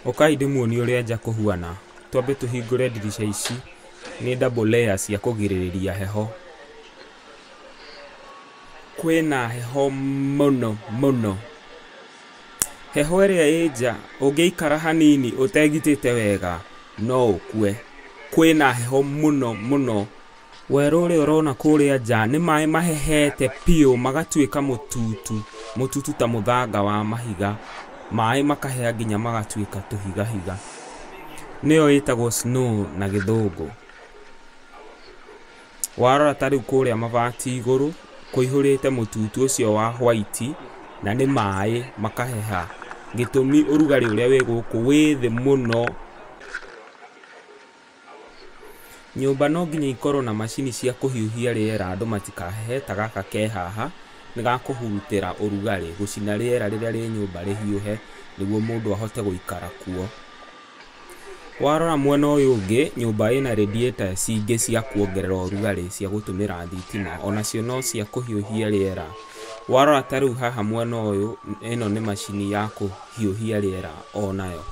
Ũkai ndĩmuonie ũrĩa nja kũhuana. Twambe tũhingũre ndirica ici, nĩ double layer cia kũgirĩrĩria heho. Kwĩna heho mũno mũno. Heho ĩrĩa ĩ nja ũngĩikara hanini ũtegitĩte wega no ũkue. Kwĩna heho mũno mũno. Werũ ũrĩa ũrona kũrĩa nja nĩ maĩ mahehete biũ magatuĩka mũtutu, mũtutu ta mũthanga wa mahiga. Maĩ makaheha nginya magatuĩka tũhigahiga. Nĩyo ĩtagwo snow na gĩthũngũ. Warora ta rĩu kũrĩa mabati igũrũ kũihũrĩte mũtutu ũcio wa white na nĩ maĩ makaheha. Gĩtũmi ũrugarĩ ũrĩa wĩ gũkũ wĩ thĩ mũno. Nyũmba no nginya ikorwo na macini cia kũhiũhia rĩera andũ matikahehe ta gaka ke haha, nĩ gakũhurutĩra ũrugarĩ, gũcina rĩera rĩrĩa rĩ nyũmba rĩhiũhe nĩguo mũndũ ahote gũikara kuo. Warora mwena ũyũ ũngĩ, nyũmba ĩna radiator cingĩ cia kuongerera ũrugarĩ cia gũtũmĩra thitima, onacio no cia kũhiũhia rĩera. Warora ta rĩu haha mwena ũyũ, ĩno nĩ macini ya kũhiũhia rĩera onayo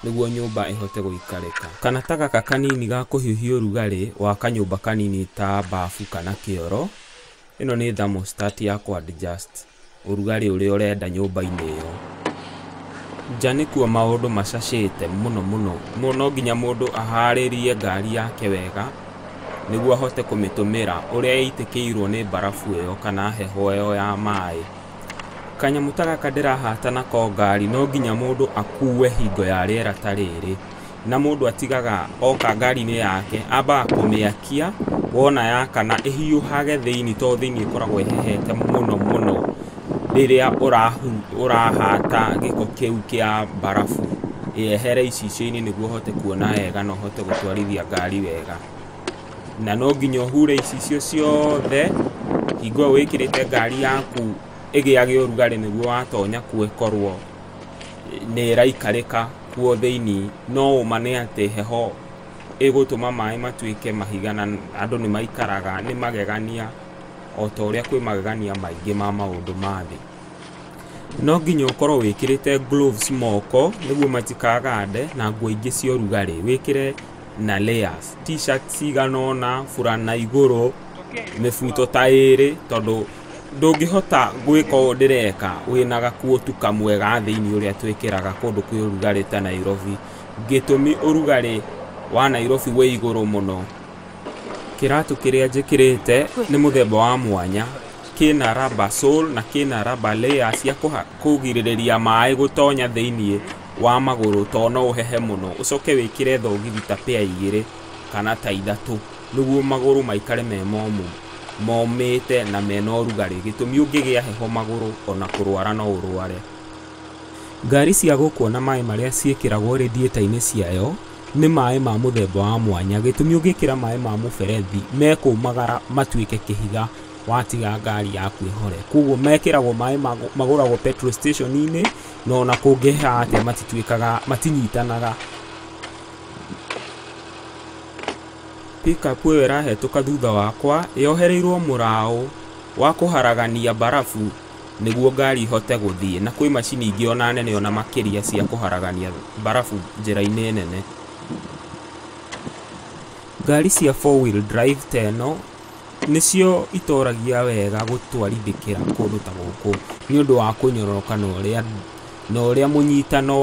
nĩguo nyũmba ĩhote gũikarĩka. Kana ta gaka kanini ga kũhiũhia ũrugarĩ wa kanyũmba kanini ta bafu kana kĩoro, ĩno nĩ thermostat ya kũ adjust ũrugarĩ ũrĩa ũrenda nyũmba-inĩ ĩyo. Nja nĩkuo maũndũ macacĩte mũno mũno, no nginya mũndũ aharĩrie ngari yake wega nĩguo ahote kũmĩtũmĩra ũrĩa ĩitĩkĩirwo nĩ mbarabu ĩyo kana heho ĩyo ya maĩ. Kanyamũ ta gaka ndĩrahata nako ngari no nginya mũndũ akue hingo ya rĩera ta rĩrĩ, na mũndũ atigaga oka ngari-inĩ yake ambaga kũmĩakia, wona yakana ĩhiũhage thĩinĩ tondũ thĩinĩ ĩkoragwo ĩhehete mũno mũno rĩrĩa ũrahata gĩko kĩu kĩa mbarabu yehere icicio-inĩ nĩguo ũhote kuona wega na ũhote gũtwarithia ngari wega. Na no nginya ũhure icicio ciothe hingo ĩyo wĩkĩrĩte ngari yaku ĩgĩage ũrugarĩ nĩguo watonya kuo ĩkorwo nĩ ĩraikarĩka kuo thĩinĩ. No ũma nĩ atĩ heho ĩgũtũma maĩ matuĩke mahiga na andũ nĩ maikaraga, nĩ magegania o ta ũrĩa kwĩ magegania maingĩ ma maũndũ ma thĩ. No nginya ũkorwo wĩkĩrĩte gloves moko nĩguo matikagande na nguo ingĩ cia ũrugarĩ, wĩkĩre na layers, t-shirt cigana ũna, burana igũrũ, mĩbuto ta ĩrĩ tondũ ndũngĩhota gwĩka ũũ ndĩreka wĩna gakuotu kamwe ga thĩinĩ ũrĩa twĩkĩraga kũndũ kwĩ ũrugarĩ ta Nairobi. Gĩtũmi ũrugarĩ wa Nairobi wĩ igũrũ mũno. Kĩratũ kĩrĩa njĩkĩrĩte nĩ mũthemba wa mwanya, kĩna rubber sole na kĩna rubber layer cia kũgirĩrĩria maĩ gũtonya thĩinĩ wa magũrũ tondũ no ũhehe mũno. Ũcoke wĩkĩre thogithi ta pair igĩrĩ kana ta ithatũ nĩguo magũrũ maikare me momũ, momĩte na mena ũrugarĩ. Gĩtũmi ũngĩgĩa heho magũrũ ona kũrwara no ũrware. Ngari cia gũkũ ona maĩ marĩa ciĩkĩragwo radiator-inĩ ciayo nĩ maĩ ma mũthemba wa mwanya. Gĩtũmi ũngĩkĩra maĩ ma mũberethi mekũmagara matuĩke kĩhiga watiga ngari yaku ĩhore. Koguo mekĩragwo maĩ magũragwo petrol station-inĩ na ona kũngĩheha atĩa matituĩkaga, matinyitanaga. Pickup ĩyo ĩrahetũka thutha wakwa yohereirwo mũraũ wa kũharagania mbarabu nĩguo ngari ihote gũthiĩ, na kwĩ macini ingĩ ona nene ona makĩria cia kũharagania mbarabu njĩra-inĩ nene. Ngari cia four wheel drive ta ĩno nĩcio itoragia wega gũtwarithĩkĩra kũndũ ta gũkũ nĩ ũndũ wa kũnyororoka na ũrĩa mũnyitano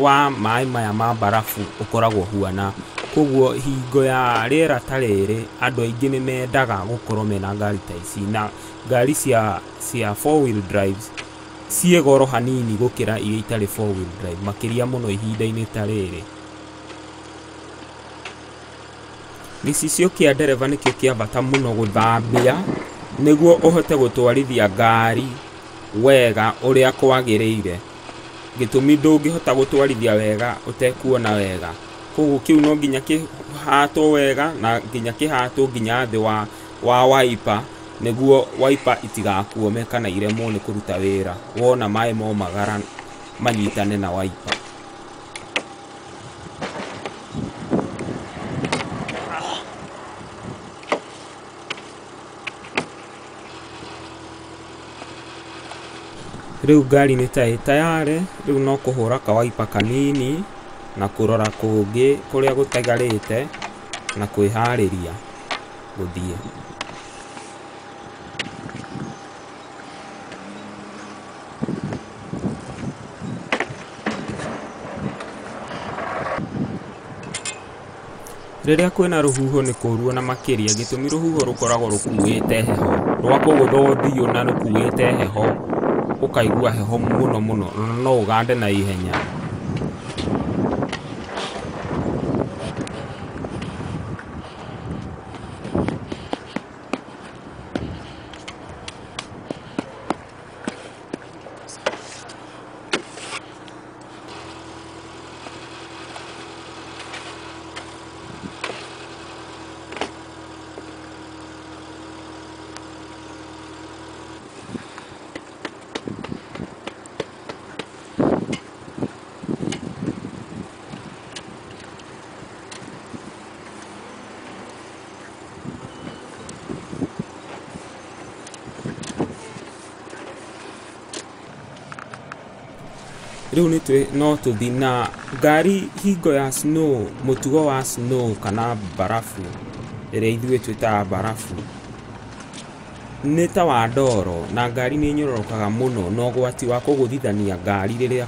wa maĩ maya ma mbarabu ũkoragwo ũhuana. Koguo hingo ya rĩera ta rĩrĩ andũ aingĩ nĩ mendaga gũkorwo mena ngari ta ici, na ngari cia four wheel drives ciĩ goro hanini gũkĩra iria itarĩ four wheel drive, makĩria mũno ihinda-inĩ ta rĩrĩ. Gĩcicio kĩa ndereba nĩkĩo kĩa bata mũno gũthambia nĩguo ũhote gũtwarithia ngari wega ũrĩa kwagĩrĩire. Gĩtũmi ndũngĩhota gũtwarithia wega ũtekuona wega. Koguo kĩu no nginya kĩhatwo wega na nginya kĩhatwo nginya thĩ wa wiper nĩguo wiper itigakuome kana iremwo nĩ kũruta wĩra wona maĩ momagara manyitane na wiper. Rĩu ngari nĩ ta ĩ tayarĩ, rĩu no kũhũra kawaipa kanini na kũrora kũngĩ kũrĩa gũtigarĩte na kwĩharĩria gũthiĩ. Rĩrĩa kwĩna rũhuho nĩ kũũru ona makĩria gĩtũmi rũhuho rũkoragwo rũkuĩte heho, rwakũgũtha ũthiũ na rũkuĩte heho, ũkaigua heho mũno mũno na no ũgande na ihenya. Rĩu no tũthiĩ na ngari hingo ya snow, mũtugo wa snow kana mbarabu ĩrĩa ithuĩ twĩtaga mbarabu nĩ ta wa ndoro na ngari nĩ ĩnyororokaga mũno na ũgwati wa kũgũthithania ngari rĩrĩa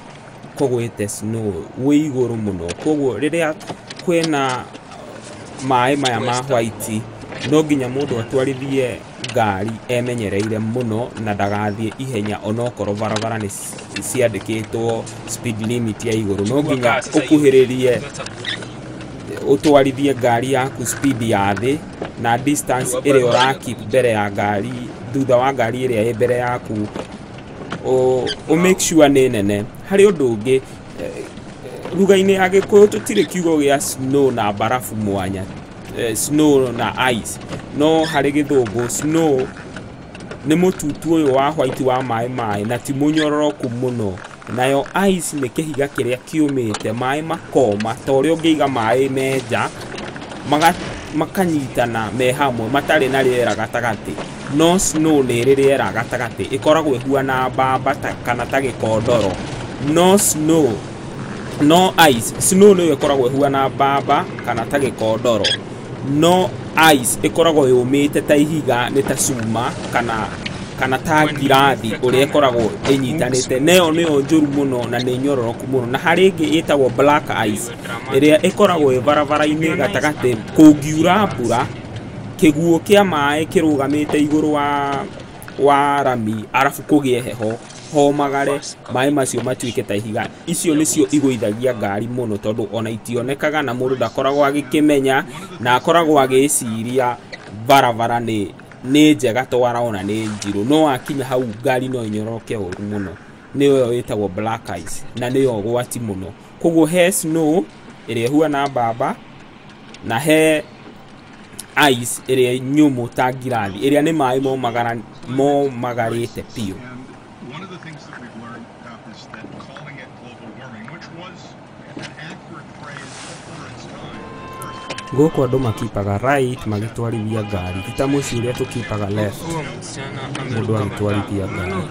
kũgwĩte snow wĩ igũrũ mũno. Koguo rĩrĩa kwĩna maĩ maya ma white no nginya mũndũ atwarithie ngari emenyereire mũno na ndagathiĩ ihenya onokorwo barabara nĩ ciandĩkĩtwo speed limit ya igũrũ. No nginya ũkuhĩrĩrie ũtwarithie ngari yaku speed ya thĩ na distance ĩrĩa ũra keep mbere ya ngari, thutha wa ngari ĩrĩa ĩ mbere yaku ũ make sure nĩ nene. Harĩ ũndũ ũngĩ, lugha-inĩ ya Gĩkũyũ tũtirĩ kiugo gĩa snow na mbarabu mwanya, snow na ice, no harĩ Gĩthũngũ snow nĩ mũtutu ũyũ wa white wa maĩ maĩ na ti mũnyororoku mũno, nayo ice nĩ kĩhiga kĩrĩa kĩũmĩte maĩ makoma ta ũrĩa ũngĩiga maĩ me nja makanyitana me hamwe matarĩ na rĩera gatagatĩ. No snow nĩ ĩrĩ rĩera gatagatĩ, ĩkoragwo ĩhuana mbamba kana ta gĩkondoro. No snow, no ice, snow nĩyo ĩkoragwo ĩhuana mbamba kana ta gĩkondoro, no ice ĩkoragwo yũmĩte ta ihiga, nĩ ta cuma kana ta ngirathi ũrĩa ĩkoragwo ĩnyitanĩte, nayo nĩyo njũru mũno na nĩ nyororoku mũno. Na harĩ ĩngĩ ĩtagwo black ice ĩrĩa ĩkoragwo ĩ barabara-inĩ gatagatĩ, kũngiura mbura kĩguũ kĩa maĩ kĩrũgamĩte igũrũ wa rami arabu kũgĩe heho homagare maĩ macio matuĩke ta ihiga. Icio nĩcio igũithagia ngari mũno tondũ ona itionekaga na mũndũ ndakoragwo agĩkĩmenya na akoragwo agĩciria barabara nĩ njega to arona nĩ njirũ, no akinya hau ngari no ĩnyororoke ũru mũno. Nĩyo ĩtagwo black ice na nĩyo ũgwati mũno. Koguo he snow ĩrĩa ĩhuana mbamba na he ice ĩrĩa nyũmũ ta ngirathi ĩrĩa nĩ maĩ momagarĩte biũ. One of the things that we've learned is that calling it global warming, which was an accurate phrase for its time, first. Gũkũ andũ makipaga right magĩtwarithia ngari, ti ta mũciĩ ũrĩa tũkipaga left mũndũ agĩtwarithia ngari.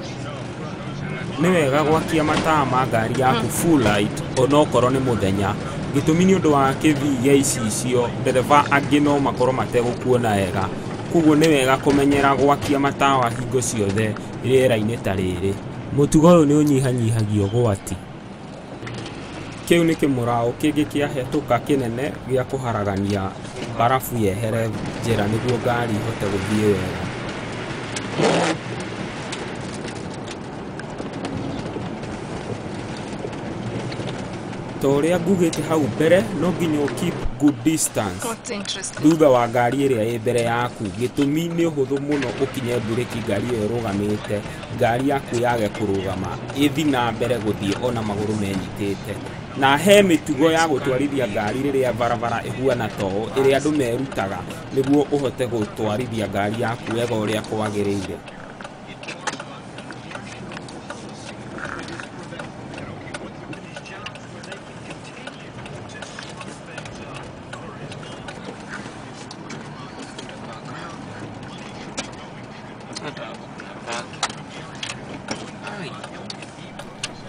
Nĩ wega gwakia matawa ma ngari yaku full light onokorwo nĩ mũthenya, gĩtũmi nĩ ũndũ wa kĩbii gĩa icicio, ndereba angĩ no makorwo mategũkuona wega. Koguo nĩ wega kũmenyera gwakia matawa hingo ciothe rĩera-inĩ ta rĩrĩ. Mũtugo ũyũ nĩ ũnyihanyihagia ũgwati. Kĩu nĩ kĩmũraũ kĩngĩ kĩahĩtũka kĩnene gĩa kũharagania mbarabu yehere njĩra nĩguo ngari ihote gũthiĩ wega. Ta ũrĩa ngugĩte hau mbere, no nginya ũ keep good distance thutha wa ngari ĩrĩa ĩ mbere yaku. Gĩtũmi nĩ ũhũthũ mũno ũkinye mburĩki ngari ĩyo ĩrũgamĩte, ngari yaku yage kũrũgama ĩthiĩ na mbere gũthiĩ ona magũrũ menyitĩte. Na he mĩtugo ya gũtwarithia ngari rĩrĩa barabara ĩhuana ta ũũ, ĩrĩa andũ merutaga nĩguo ũhote gũtwarithia ngari yaku wega ũrĩa kwagĩrĩire.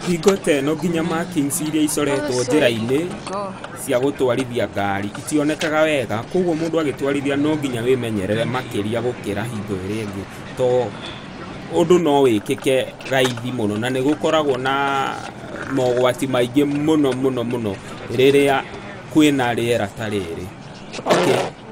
Hingo ta ĩno nginya markings iria icoretwo njĩra-inĩ cia gũtwarithia ngari itionekaga wega, koguo mũndũ agĩtwarithia no nginya wĩmenyerere makĩria gũkĩra hingo ĩrĩa ĩngĩ, to ũndũ no wĩkĩke raithi mũno na nĩ gũkoragwo na mogwati maingĩ mũno mũno mũno rĩrĩa kwĩna rĩera ta rĩrĩ. Okay.